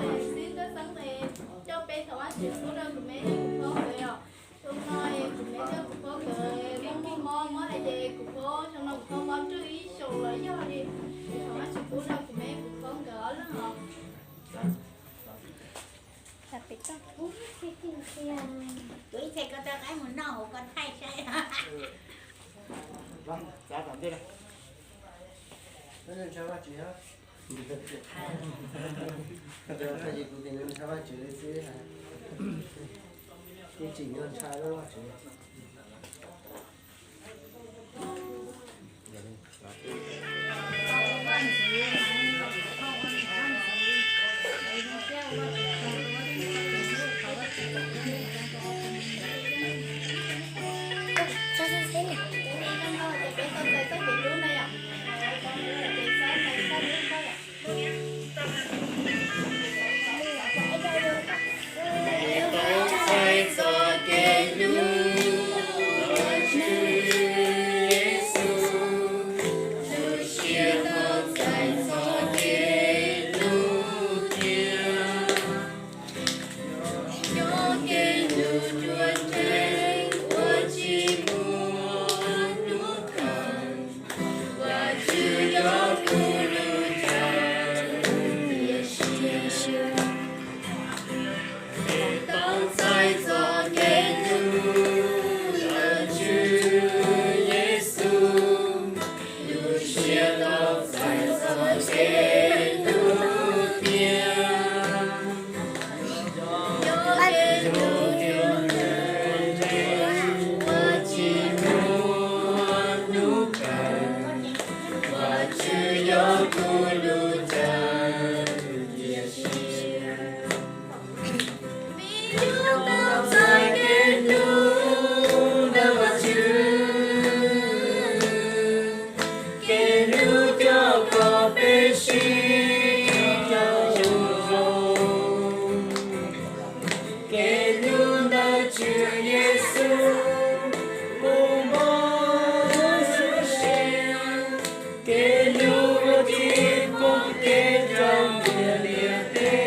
Xib Nkauj Xeeb es coj peb thov Vajtswv pub rau kuv me thiab kuv phob nkawd os. Xyoo no kuv me thiab kuv phob nkawd muaj mob, muab hais ces kuv phob, xyoo no kuv phob mob nruj ib xyoos los yog li, thov Vajtswv pub rau kuv me kuv phob nkawd ob leeg os. Kuv ib txhia koj rov qab mus noj hauv koj thaij saib. Kuv tias nws ntshaw Vajtswv xwb, tsis tsim nyog ntshaw Vajtswv. Kev hlub coj kom peb sib tau zoo, kev hlub ntawm Tswv Yexus puv npo lub siab, kev hlub ua tib poob kev rau ntiaj teb.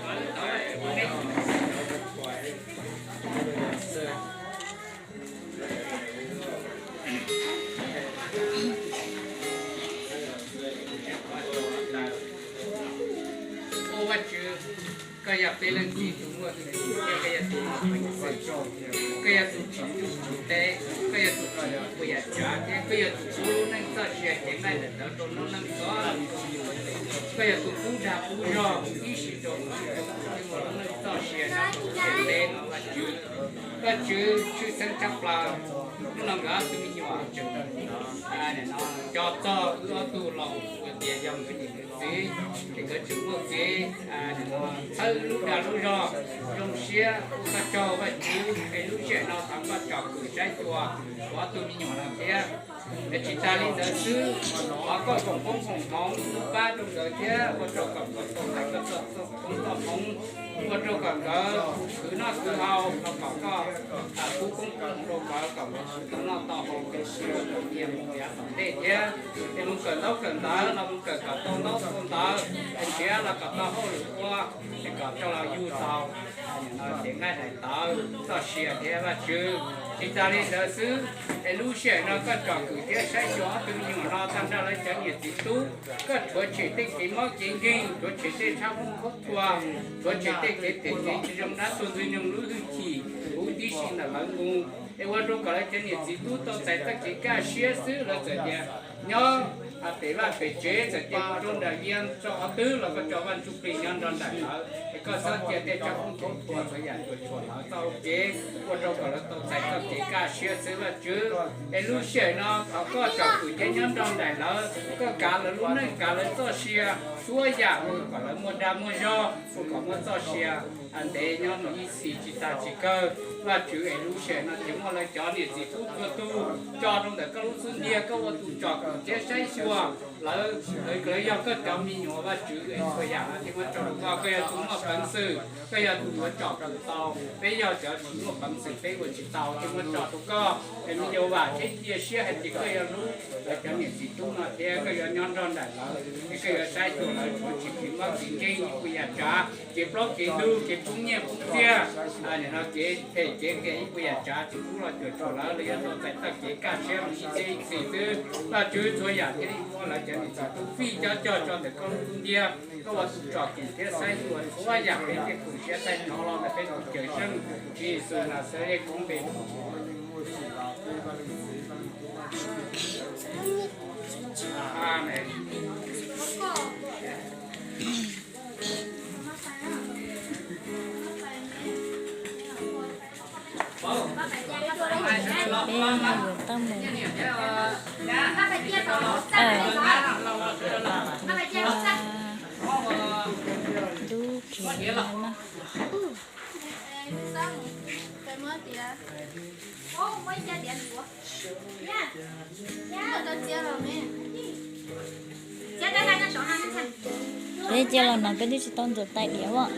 Haleluyas, haleluyas, haleluyas, haleluyas. Ua Vajtswv, koj yog peb leej txiv tus muaj tus ntsig, koj yog tus muaj peev xwm, koj yog tus tsim ntuj tsim teb, koj yog tus tsim nyog puas yam tsav thiab koj yog tus pub lub neej txoj sia ceev laij ntawm ntawd rau noob neej txhua tus. Koj yog tus pub dag pub zog ib sim rau kuv tus tub lub neej txoj sia. Tias sab tus ntiaj teb no Vajtswv, Vajtswv tshwj xeeb tshaj plaws. Hnub no nkawd ob tug me nyuam tseem, a, nim no nco txog wb ob tug laus hais tias yog nkawd niam nkawd txiv, ces nkawd tseem muaj kev, a, nim no txhawb lub dag lub zog, zoo siab ua koj tsaug Vajtswv. Es lub sij hawm no thov koj tsom kwm saib xyuas kuv ob tug me nyuam no thiab. Es tsis tas li ntawd xwb, thov koj foom koob foom hmoov pab rau nkawd thiab ua rau kom nkawd tau txais koj txoj koob txoj hmoov, ua rau kom nkawd khwv noj khwv haus los kom koj pub koob pub hmoov rau nkawd kom nkawd tau noj tau haus, nkawd tau nyiaj mus yav tom ntej thiab. Es mus kawm ntaub kawm ntawv los mus kawm kom tau ntaub tau ntawv, es nrhiav los kom tau hauj lwm ua, es kom tau los yug tau, nim no cev nqaij daim tawv txoj sia thiab Vajtswv. Tsis tas li ntawd xwb, es lub sij hawm no koj tsom kwm thiab saib xyuas ob tug me nyuam no tag nrho lawv cov niam txiv tub, koj rhuav tshem tej kev mob kev nkeeg, rhuav tshem tej tshab poob khaub thuas, rhuav tshem tej kev phem kev tsis zoo dab tuag ntxwg nyoog lub hwj chim huv tib si ntawm lawv mus. Es ua rau kom lawv cov niam txiv tub tau txais txoj kev kaj siab xwb, lawv txawm tias nyob pem vaj pem tsev txawm tias mus rau nram Vias rau qhov twg los koj tso Vaj Ntsuj Plig nyob nrog nraim lawv, es koj txhob cia tej tshab poob khaub thuas txhua yam cuam tshuam lawv txoj hau kev, ua rau kom lawv tau txais txoj kev kaj siab xwb Vajtswv. Es lub sij hawm no thov koj tsom kwm thiab nyob nrog nraim lawv, koj kav lawv lub neej kav lawv txoj sia, txhua yam ua kom lawv muaj dag muaj zog, ua kom muaj txoj sia ntev nyob mus ib txhis tsis tas tsis kawg. Vajtswv, es lub sij hawm no ces muaj lawv cov niam txiv tub txhua tus tso rau ntawm koj lub xub ntiag, koj ua tus tsom kwm thiab saib xyuas lawv, lawv yog koj cov me nyuam Vajtswv, es txhua yam no thiaj muab tso rau koj. Koj yog tus muaj peev xwm, koj yog tus yuav tsom kwm tau, peb yog cov tsis muaj peev xwm peb ua tsis tau, thiaj muab tso rau koj. Es me nyuam vam thiab cia siab hais tias koj yuav hlub lawv cov niam txiv tub no thiab koj yuav nyob nrog nraim lawv, es koj yuav saib xyuas lawv, tsis pub kev mob kev nkeeg ib puas yam tsav, kev plaub kev ntug, kev poob nyiaj poob txiaj, nim no kev phem kev qias ib puas yam tsav tsis pub los cuam tshuam lawv, lawv yuav tau txais txoj kev kaj siab mus ib txhis ib txhis xwb. Vajtswv, txhua yam thiaj li ua lawv cov niam txiv tub fij cob cog tso ntawm koj lub xub ntiag, koj ua tus tsom kwm thiab saib xyuas txhua yam, peb thiaj koom siab txais hnov los ntawm peb tus Cawmseej Tswv Yexus Naxales koob hmoov. Amees. Peb yuav tau mus ntub kev no. Peb cia los no peb twb tsis tau ntxuav tais diav as.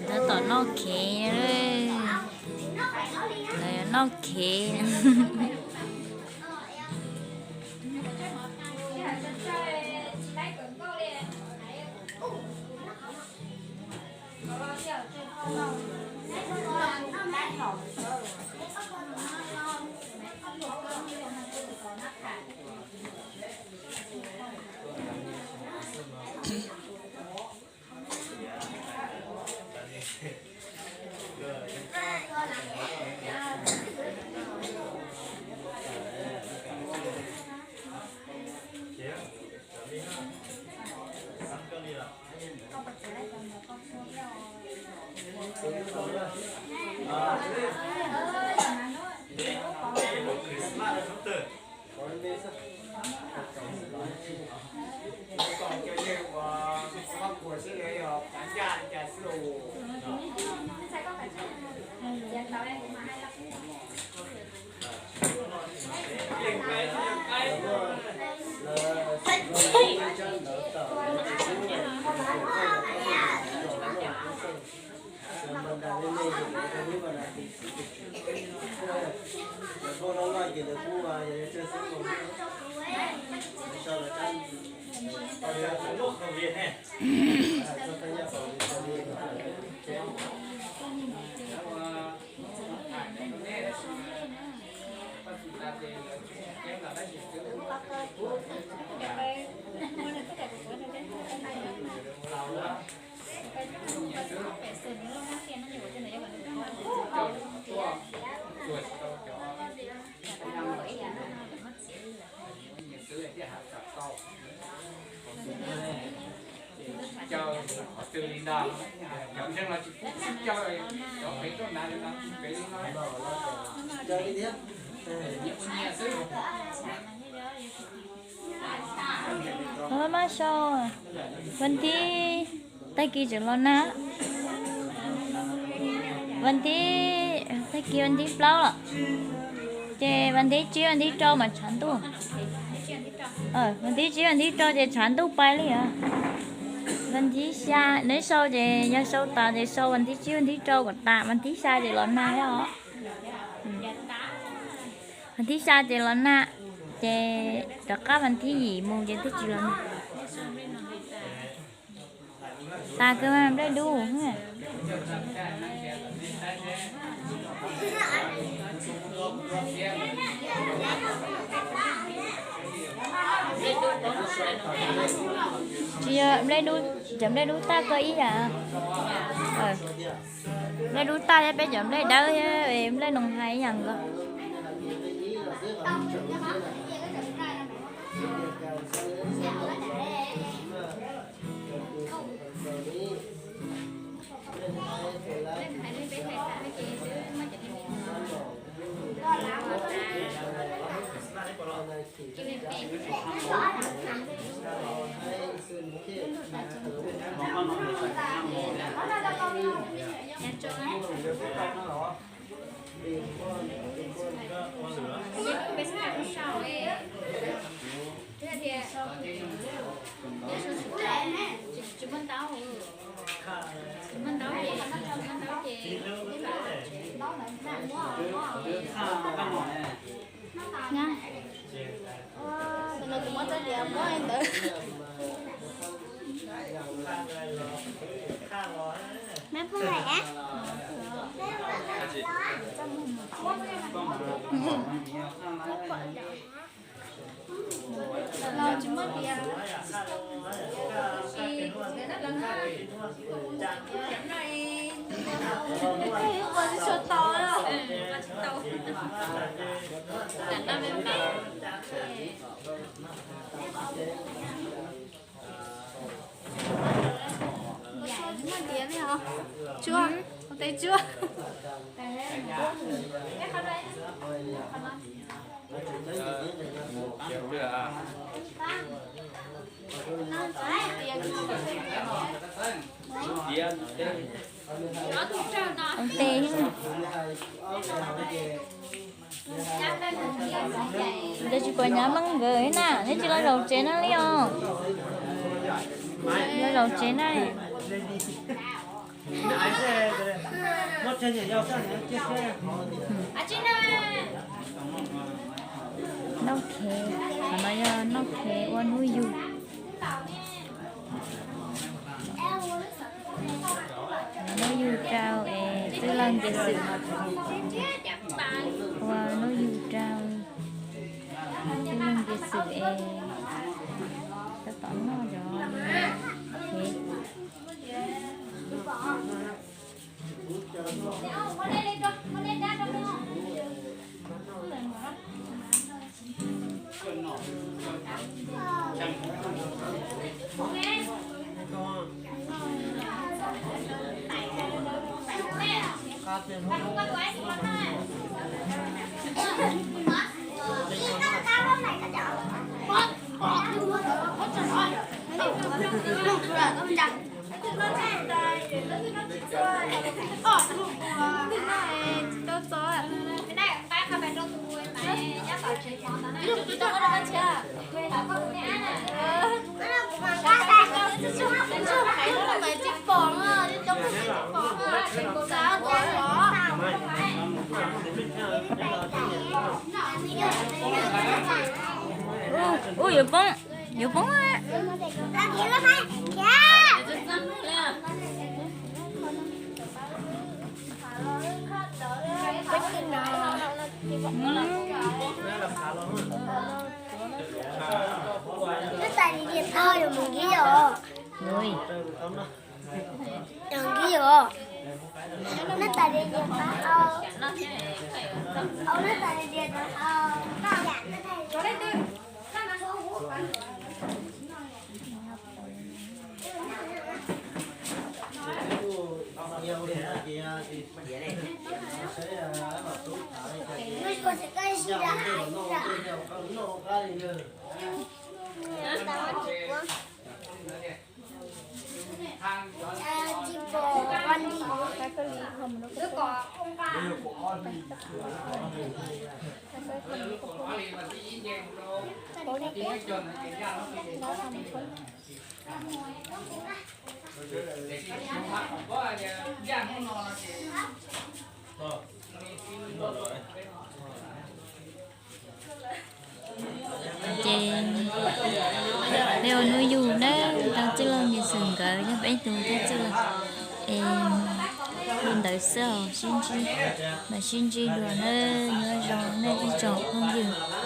Tab tom noj kev, lawv noj kev. Ov, mab sau, vas thib, tag kis tseem los nag. Vas thib, tag kis vas thib plaub los, ces vas thib tsib vas thib rau mas tshav ntuj. Vas thib tsib vas thib rau ces tshav ntuj pais li os. Vas thib xya, neb sau ces yog sau tas ces sau vas thib tsib vas thib rau kom tas, vas thib xya ces los nag os. Vas thib xya ces los nag, ces rov qab vas thib yim mus ces twb tsis los nag. Tas kawg mas nplej dub. Tsis yog nplej dub, cov nplej dub tag kawg ib yam. Nplej dub tag thiab peb cov nplej dawb thiab nplej noo hais ib yam nkaus. Neb phooj lam los tsis muaj tias ua tsis tau. Tsuag, ua tes tsuag. Ua tes. Ntawd tsis pom nyab Meej nkawd na, neb tsis los zaum tsev na li os. Los zaum tsev na. Noj khev, qhov no yog noj khev ua hnub yug. Hnub yug rau es txwj laug nce xwm. Ua hnub yug rau txwj laug nce xwm es tab tom noj zov khev. Yuav poob, yuav poob. Ui. Ces peb ua hnub yug na, tau txwj laug Nyiaj Xwm nkawd yog peb tug thawj txwj laug. Es li ntawd xwb os, sib ntsib, mam sib ntsib dua na, nyob zoo nej ib tsoom phooj ywg.